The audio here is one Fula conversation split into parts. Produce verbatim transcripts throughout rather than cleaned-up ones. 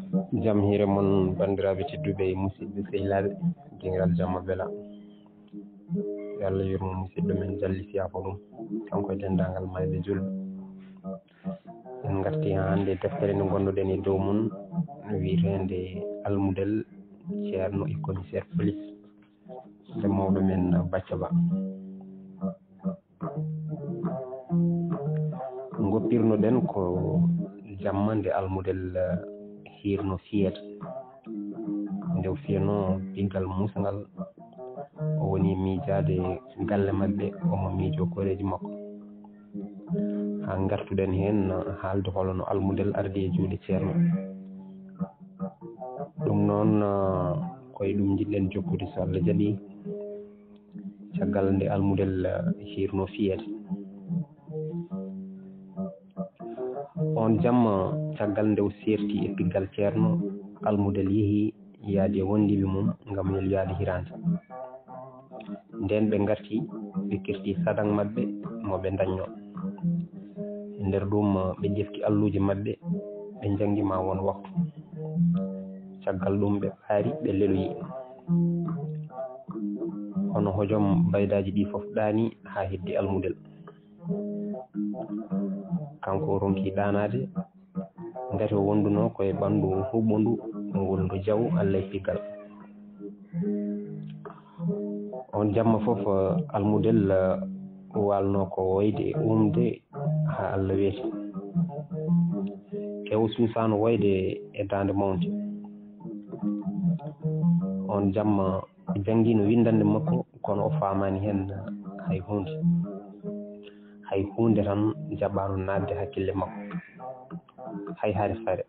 Jam hiire mon, banndiraaɓe tedduɓe e musidɓe sehilaaɓe, dengal jamma bela. Yo Allah yurmo musidɗo men Jalli Siyafo ɗum, kanko e denndaangal maayɓe julɓe. En ngarti haa hannde e deftere nde ngonduɗen e dow mum, no wiyeteende Almudel Ceerno e Commissaire Police, nde mawɗo men Bacca Ba. Ngoppirnoɗen ko jamma nde Almudel hiirno fiyeede. Nde o fiyanoo piggal muusngal, o woni miijaade galle maɓɓe, omo miijoo koreeji makko. Haa ngartuɗen heen haalde holo no Almudel ardi e juuɗe Ceerno. Ɗum noon, ko e ɗum njiɗɗen jokkude so Allah jaɓii. Caggal nde Almudel hiirno fiyeede. Oon jamma, caggal nde o seerti e piggal Ceerno, Almudel yehi yaadi e wondiiɓe mum ngam yeloyaade hiraande. Ndeen ɓe ngarti, ɓe kirti sadan maɓɓe mo ɓe ndañnoo. E nder ɗum, ɓe ƴefti alluuje maɓɓe, ɓe njanngi ma won waktu. Caggal ɗum ɓe ɓaari, ɓe leloyi. Hono hojom baydaaji ɗi fof ɗaani haa heddi Almudel. Kanko o ronki ɗaanaade, ngati o wondunoo ko e ɓanndu huɓɓundu, ngulndu jaw Alla e piggal. Oon jamma fof, Almudel waalnoo ko woyde e uumde haa Alla weeti. Kew suusaano woyde e daande mawnde. Oon jamma, ɓe janngiino winndannde makko, kono o faamaani heen hay huunde. Hay huunde tan jaɓaano naatde hakkille makko. Hay hare fare.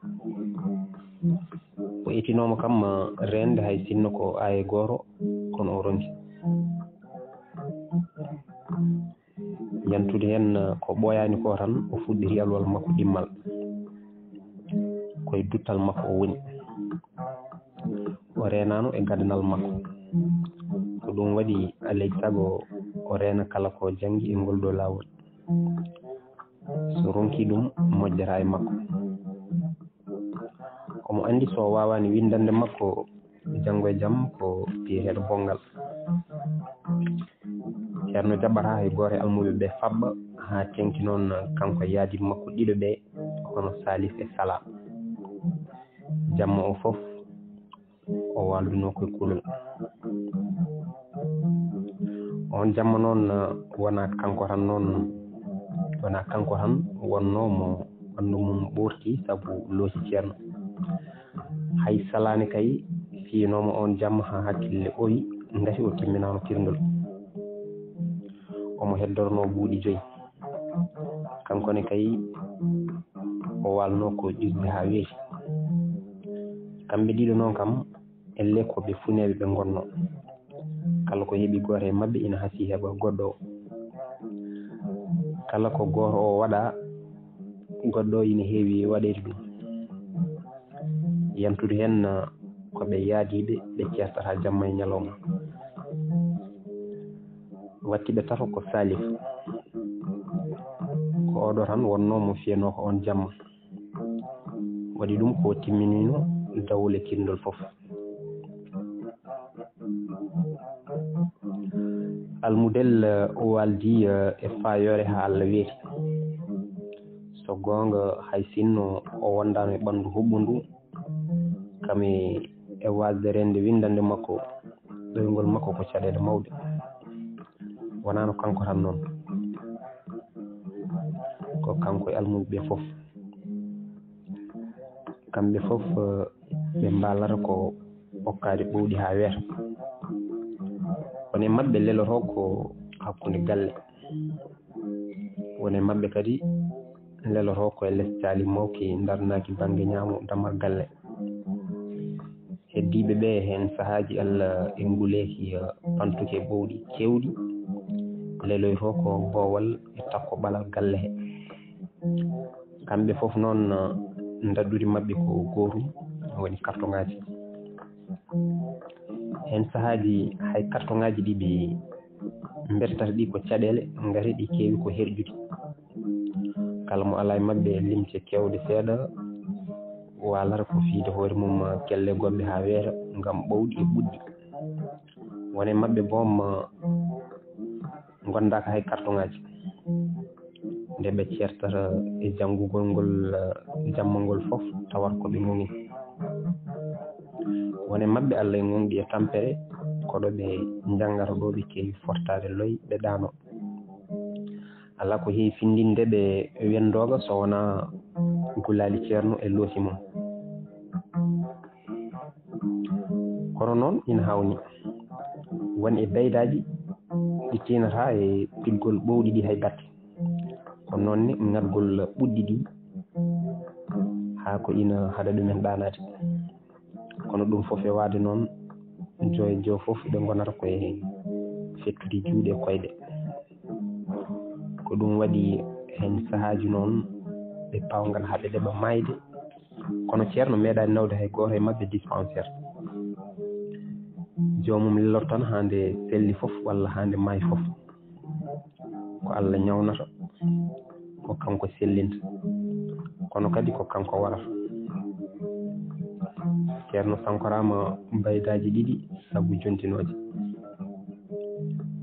O etinooma kam reende hay sinno ko aaye gooto, kono o ronki. Yantude heen ko ɓooyaani ko tan, o fuɗɗiti alwal makko ɗimmal. Ko e duttal makko o woni. O reenaano e gadanal makko. Ko ɗum waɗi alay sago o reena kala ko janngi e ngol ɗoo laawol. So ronki ɗum, moƴƴata e makko. Omo anndi so o waawaani winndannde makko, janngo e jam ko biyeteeɗo bonngal. Ceerno jaɓataa hay gooto e almuɓe ɓe faɓɓa haa teŋti noon kanko e yaadiiɓe makko ɗiɗo ɓe, hono Salif e Sala. Jamma o fof, o waaldunoo ko e kulol. Oon jamma noon, wonaa kanko tan noon, wonaa kanko tan wonnoo mo ɓanndu mum ɓoorti sabu loosi Ceerno. Hay salaani kay, fiyinooma oon jamma haa hakkille owi, ngati o timminaano kirndol. Omo heddornoo buuɗi joyi. Kanko ne kay, o waalnoo ko ƴuusde haa weeti. Kamɓe ɗiɗo noon kam, ellee ko ɓe funeeɓe ɓe ngonnoo. Kala ko heɓi gooto e maɓɓe ina hasii heɓa goɗɗo o. Kala ko gooto o waɗa, goɗɗo o ina heewi waɗeede ɗum. Yantude heen ko ɓe yaadiiɓe, ɓe ceertata jamma e ñalawma. Watti ɓe tato ko Salif. Ko oɗo tan wonnoo mo fiyanoo ko oon jamma. Waɗi ɗum ko timminiino dawle kirndol fof. Almudel, eh, waaldi, eh, e faayoore haa Alla weeti. So goonga, hay sinno o wondaano e ɓanndu huɓɓundu, kam e, e waasde reende winndannde makko, ɗoyngol makko ko caɗeele mawɗe. Wonaano kanko tan noon. Ko kanko e almuɓe ɓe fof. Kamɓe fof, eh, ɓe mbaalata ko okkaade ɓowɗi haa weeta. Won e maɓɓe lelotoo ko hakkunde galle. Won e maɓɓe kadi lelotoo ko e les caali mawki ndarnaaki bannge ñaamo dammal galle. Heddiiɓe ɓe heen sahaaji Alla e nguleeki, eh, pantuki e ɓowɗi keewɗi. Leloytoo ko boowal e takko ɓalal galle he. Kamɓe fof noon, eh, ndaɗɗudi maɓɓe ko gootum, woni kartoŋaaji. Heen sahaaji hay kartoŋaaji ɗi ɓe mbertata ɗi ko caɗeele, ngati ɗi keewi ko herƴude. Kala mo alaa e maɓɓe limce keewɗe seeɗa, Waalata ko fiyde hoore mum kelle golle haa weeta ngam ɓowɗi e ɓuɗɗi. Won e maɓɓe boom ngondaaka hay kartoŋaaji. Nde ɓe ceertata e janngugol ngol jamma ngol fof, tawat ko ɓe ŋoŋi. Won e maɓɓe Allah e ŋoŋɗi e tampere, ko ɗo ɓe njanngata ɗo ɓe keewi fortaade loy ɓe ɗaano. Alaa ko heewi findinde ɓe wendooga so wonaa gulaali ceerno e loosi mum. Kono noon ina hawni won e baydaaji ɗi tiinata e pidgol ɓowɗi ɗi hay batte. Ko noon ne ŋatgol ɓuɗɗi ɗi haa ko ina haɗa ɗumen ɗaanaade. Kono ɗum fof e waade noon, jo e jo fof ɓe ngonata ko e fettude juuɗe e koyɗe. Ko ɗum waɗi heen sahaaji noon ɓe pawngan haa ɓe ɗeɓa maayde. Kono ceerno meeɗaani nawde hay gooto e maɓɓe dispensaire. Joomum lelloto tan haa nde selli fof walla haa nde maayi fof. Ko Allah ñawnata, ko kanko sellinta, kono kadi ko kanko warata. Ceerno sankoraama baydaaji ɗiɗi sabu jontinooje.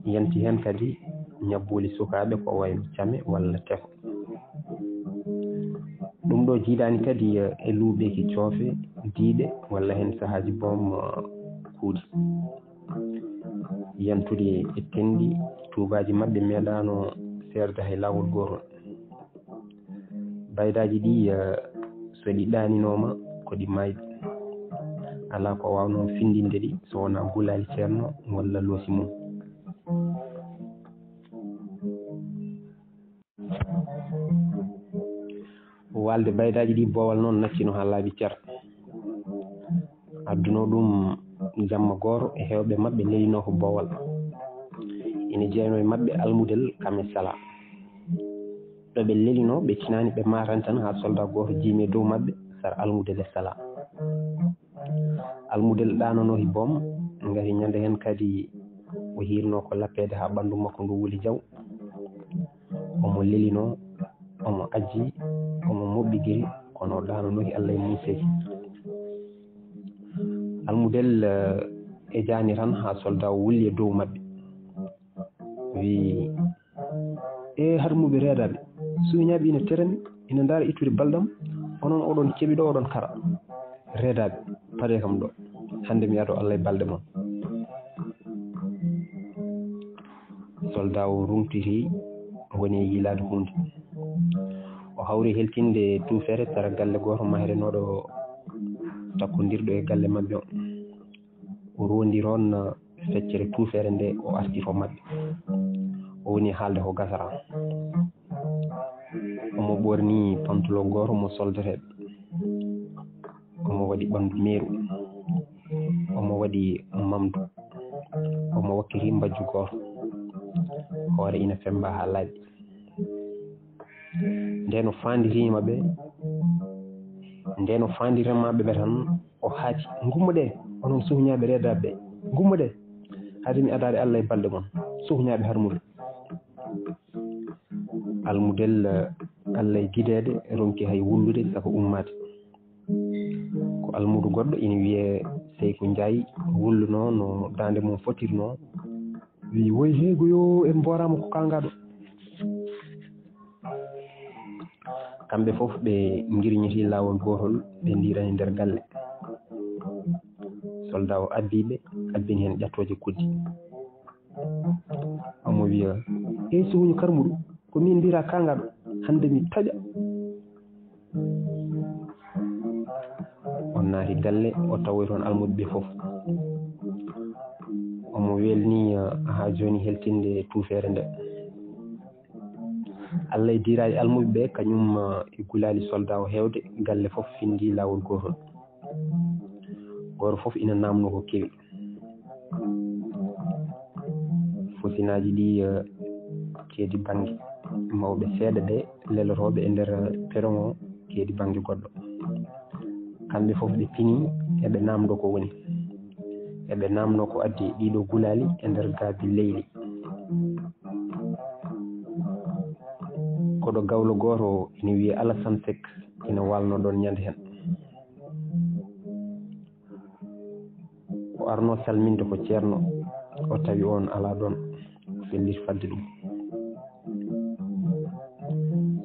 Yanti heen kadi ñabbuuli sukaaɓe ko wayno came walla teko. Ɗum ɗo jiidaani kadi e luuɓeeki coofe, diiɗe walla heen sahaaji boom kuuɗi. Yantude e tenɗi tuubaaji maɓɓe meeɗaano seerde hay laawol gootol. Baydaaji ɗi, eh, so ɗi ɗaaninooma ko ɗi maayɓe. Alaa ko waawnoo findinde ɗi so wonaa gulaali ceerno walla loosi mum. Waalde baydaaji ɗi boowal noon naccino haa laaɓi cer. Adduno ɗum jamma gooto e heewɓe maɓɓe lelinoo ko boowal. Ina jeyanoo e maɓɓe almudel kam e sala. Ɗo ɓe lelinoo ɓe tinaani ɓe maatani tan haa soldat gooto jiimi e dow maɓɓe sara almudel e sala. Almudel ɗaananoo e boom, ngati ñande heen kadi o hiirnoo ko lappeede haa ɓanndu makko ndu wuli jaw. Omo lelinoo, omo ajji, omo moɓɓigiri, kono o ɗaananoo e Allah e muuseeji. Almudel, eh, e jaani tan haa soldat o wulli e dow maɓɓe. Wi, "E harmuɓe reedaaɓe, suuñaaɓe ina terami, ina ndaara ittude balɗam, onon oɗon keɓi ɗo, oɗon kara. Reedaaɓe, paree kam ɗo. Hannde mi adoo Allah e balɗe mon." Soldat o rumtiti, woni e yiilaade huunde. O hawri heltinde tuufere sara galle gooto mahrenooɗo takkondirɗo e galle maɓɓe o. O rondi roon feccere tuufere nde o arti fo maɓɓe. O woni haalde ko gasara. Omo ɓorni pantolon gooto mo soldateeɓe. Omo waɗi ɓanndu meeru. Omo waɗi mamdu. Omo wakkiti mbajju gooto. Hoore ina femmba haa laaɓi. Nde no faandirima ɓe, nde no faandirima ɓe tan, o haati, "Ngummoɗee, onon suuñaaɓe reedaaɓe ɓe, ngummoɗee, haade mi adaade Allah e balɗe mon, suuñaaɓe harmuɓe." Almudel, Allah e gideede, ronki hay wullude, saka ummaade. Ko almuudo goɗɗo ina wiyee Seyku Njaay, wulluno no daande mum fotirno, wi, "Woy heego yo, en mbooraama ko kaangaaɗo." Kamɓe fof ɓe ngirñiti laawol gootol, ɓe ndiirani nder galle. Soldat o abbi ɓe, abbini heen ƴattooje kuddi. Omo wiya, "Ey suuñu karmuɗo, ko min mbiyata kaangaaɗo, hannde mi taƴa." O naati galle, o tawoyi toon almuɓe ɓe fof. Omo welni, eh, haa jooni heltinde tuufeere nde. Allah e diiraali almuɓe ɓe, kañum, eh, e gulaali soldat o heewde, galle fof findi laawol gootol. Gooto fof ina naamno ko kewi. Fusinaaji ɗi, eh, keedi bannge, mawɓe seeɗa ɓe lelotooɓe e nder peron o keedi bannge goɗɗo. Kamɓe fof ɓe pini, eɓe naamndo ko woni. Eɓe naamno ko addi ɗiɗo gulaali e nder gaabi leyli. Koɗo gawlo gooto ina wiyee Alasan Sek ina waalno ɗoon ñande heen. O arno salminde ko ceerno, o tawi oon alaa ɗoon, o felliti fadde ɗum.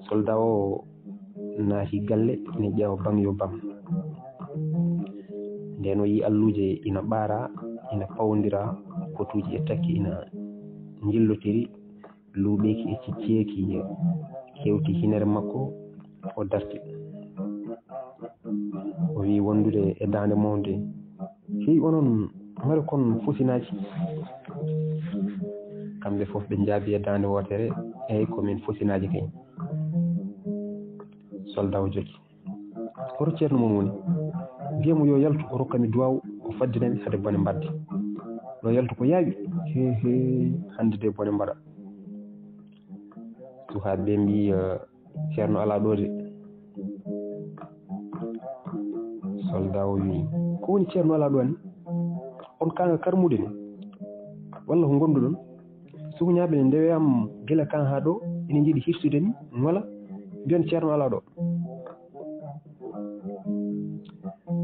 Soldat o naati galle, ina ƴeewa baŋ yo baŋ. Ndeen o yii alluuje ina ɓaaraa, ina pawondira, potuuji e takki ina njillotiri, luuɓeeki e cicceeki hewti hinere makko, o darti. O wiyi wondude e daande mawnde, "Hey, onon mare kon fosinaaji?" Kamɓe fof ɓe njaabi e daande wootere, "Eey, ko min fosinaaji kay." Soldat o jokki. Hoto ceerno mon woni? Mbiye mo yo yaltu, o rokka mi duwaaw, o faddina mi hade bone mbaɗde. Yo yaltu ko yaawi. He, he, hannde de bone mbaɗa. Sukaaɓe ɓe mbi, eh, "Ceerno alaa ɗo de." Soldat o wi, "Ko woni ceerno alaa ɗo ni? On kaanga karmude ni? Walla ko ngonduɗon?" Sukuñaaɓe ne ndewe am gila kan haa ɗo, ina njiɗi hirsude mi, wala mbiyon ceerno alaa ɗo.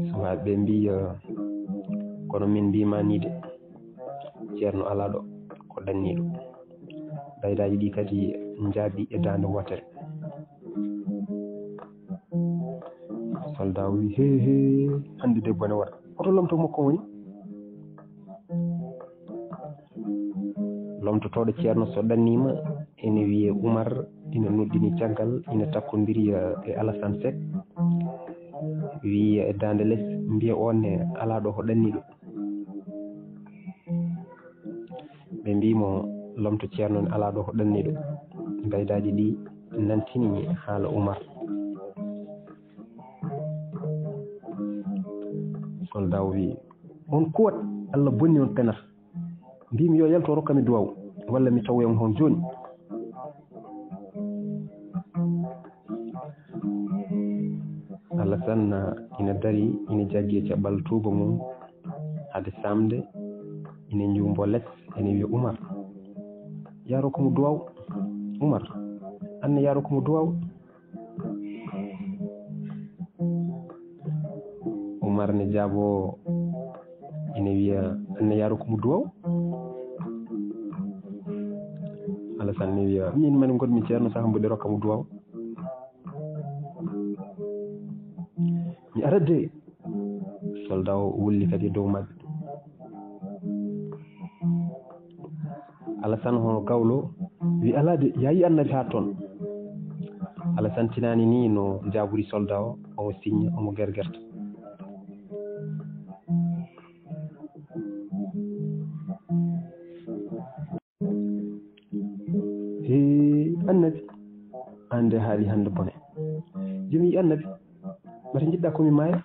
Sukaaɓe ɓe mbi, eh, "Kono min mbiima ni de, ceerno alaa ɗo, ko ɗanniiɗo." Baydaaji ɗi kadi njaabi e daande wootere. Soldat o wi, "He, he, hannde de bone waɗa. Hoto lomto makko woni?" Lomtotooɗo ceerno so ɗanniima, ene wiyee Umar, ina noddini caggal, ina takkondiri e Alasan Sek. Wiyi e daande les, mbiya oon ne alaa ɗo ko ɗanniiɗo. Ɓe mbii mo, "Lomto ceerno ne alaa ɗo ko ɗanniiɗo." Baydaaji ɗi nantini haala Umar. Soldat o wii, "On kuwat, Allah bonni on penata. Mbiimi yo yaltu o rokka mi duwaw, walla mi tawoya mo toon jooni." Alasan ina darii, ina jaggi e caɓɓal tuuba mum, hade saamde, ina njuumbo les, ina wiya, "Umar, yaa rokku mo duwaw. Umar, aan ne yaa rokku mo duwaw." Umar ne jaaboo, ina wiya, "Aan ne yaa rokku mo duwaw." Alasan ne wiya, "Miin mani ngonmi ceerno, saha mbuɗe rokka mo duwaw. Mi arat de." Soldat o wulli kadi e dow maɓɓe. Alasan hono gawlo wi, "Alaa de, yaa yii Annabi haa toon." Alasan tinaani ni no jaabori soldat o, omo siñña, omo gergerta. "Hee, Annabi, aan de haali hannde bone. Yo mi yii Annabi, mata njiɗɗaa ko mi maaya?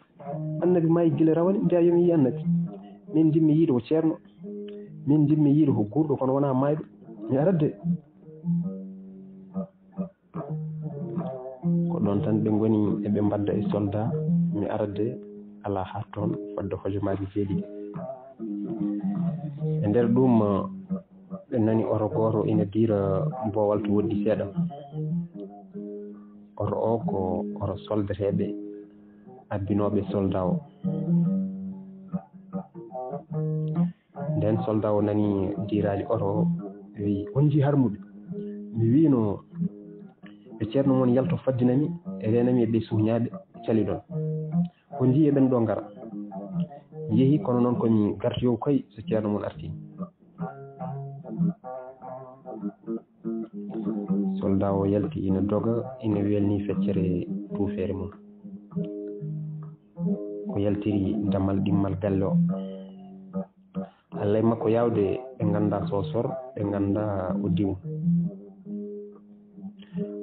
Annabi maayi gila rawane, mbiyaa yo mi yii Annabi. Min njiɗmi yiide ko ceerno. Min njiɗmi yiide ko guurɗo, kono wonaa maayɗo. Mi arat de." Ko ɗoon tan ɓe ngoni eɓe mbadda e soldat, mi arat de, alaa haa toon fodde hojomaaji jeeɗiɗi. E nder ɗum, ɓe nani oto gooto ina diira boowal to woɗɗi seeɗa. Oto o ko oto soldateeɓe abbinooɓe soldat o. Nden soldat o nani diiraali oto o, wi, "On njii harmuɓe?" Mi wiino ɓe ceerno mon yalto faddina mi, e reena mi e ɓe suuñaaɓe caliɗon. On njii eɓen ɗo ngara. Mi yehi, kono noon ko mi gartoyo koy so ceerno mon artii. Soldat o yalti ina doga, ina welni feccere tuufeere mum. O yaltiri damal ɗimmal galle o. Alla e makko yaawde, ɓe nganndaa sosor, ɓe nganndaa o diw.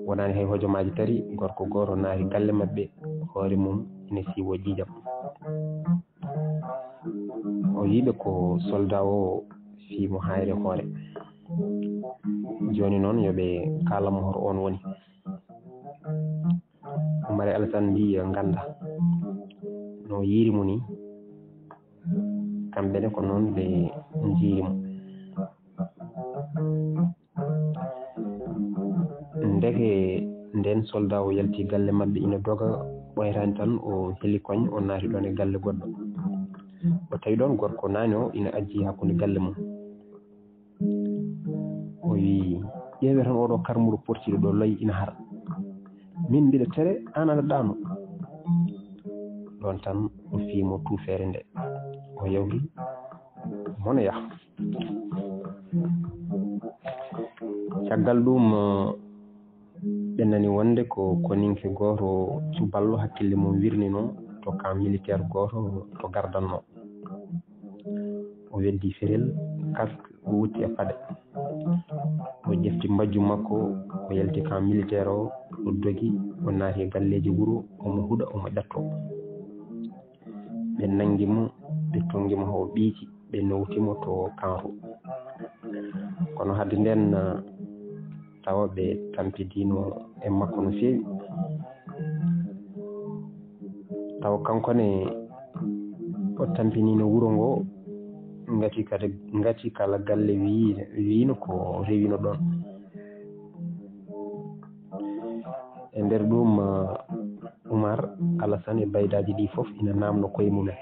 Wonaani hay hojomaaji tati, gorko gooto naati galle maɓɓe, hoore mum ina siiwoo ƴiiƴam. O yii ɓe ko soldat o fii mo haayre hoore. Jooni noon yo ɓe kaalan mo hoto oon woni. Umar e Alasan mbii, "Yo ngannda." No yiiri mo ni, kamɓe ne ko noon ɓe njiiri mo. Ndeke ndeen soldat o yalti galle maɓɓe ina doga, ɓoyataani tan o heli koñ, o naati ɗoon e galle goɗɗo. O tawi ɗoon gorko naane o ina ajji hakkunde galle mum. O wii, "Ƴeewee tan oɗo karmuɗo portiiɗo ɗo loy ina hara. Min mbiɗa tere, aan aɗa ɗaano." Ɗoon tan o fii mo tuufeere nde. O yawti, mo no yaha. Caggal ɗum, ɓe nani wonde ko koninke gooto cuballo hakkille mum wirninoo to camp militaire gooto to gardannoo. O weddi ferel, casque, o wutti e paɗe. O ƴefti mbajju makko, o yalti camp militaire o, o dogi, o naati e galleeji wuro, omo huɗa, omo ƴatto. Ɓe nanngi mo, ɓe tonngi mo haa o ɓiici, ɓe nowti mo to camp to. Kono hade ndeen, tawa ɓe tampindiino e makko no feewi. Tawa kanko ne o tampiniino wuro ngo, ngati kala, ngati kala galle wii-, wiino ko rewino ɗoon. E nder ɗum, uh, Umar, Alasan e baydaaji ɗi fof ina naamno koye mumen.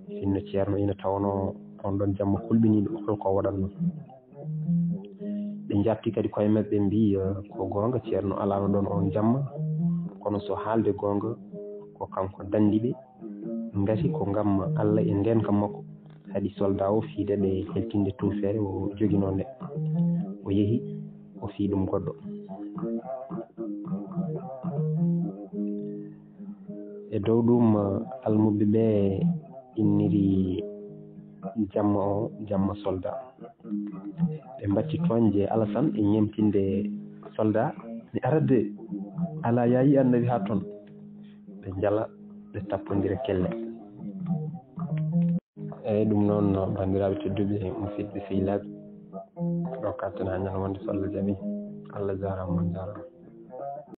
Sinno Ceerno ina tawnoo on ɗoon jamma kulɓiniiɗo, holko o waɗatnoo? Ɓe njaɓti kadi koye maɓɓe, mbii, "Ko goonga, Ceerno alaano ɗoon oon jamma, kono so haalde goonga, ko kanko danndi ɓe. Ngati ko ngam Alla e ndeenka makko haɗi soldat o fiide ɓe heltinde tuufeere o joginoo nde." O yehi, o fii ɗum goɗɗo. E dow ɗum, almuɓɓe ɓe inniri jamma o jamma soldat. Ɓe mbatti toñde Alasan e ñemtinde soldat, "Mi arat de, alaa yaayi annabi haa toon." Ɓe njala, ɓe tappondira kelle. Eey, ɗum noon, banndiraaɓe tedduɓe, musidɓe sehilaaɓe, ɗo kalten haa ñande wonde, so Allah jaɓii. Allah jaaraama, on njaaraama.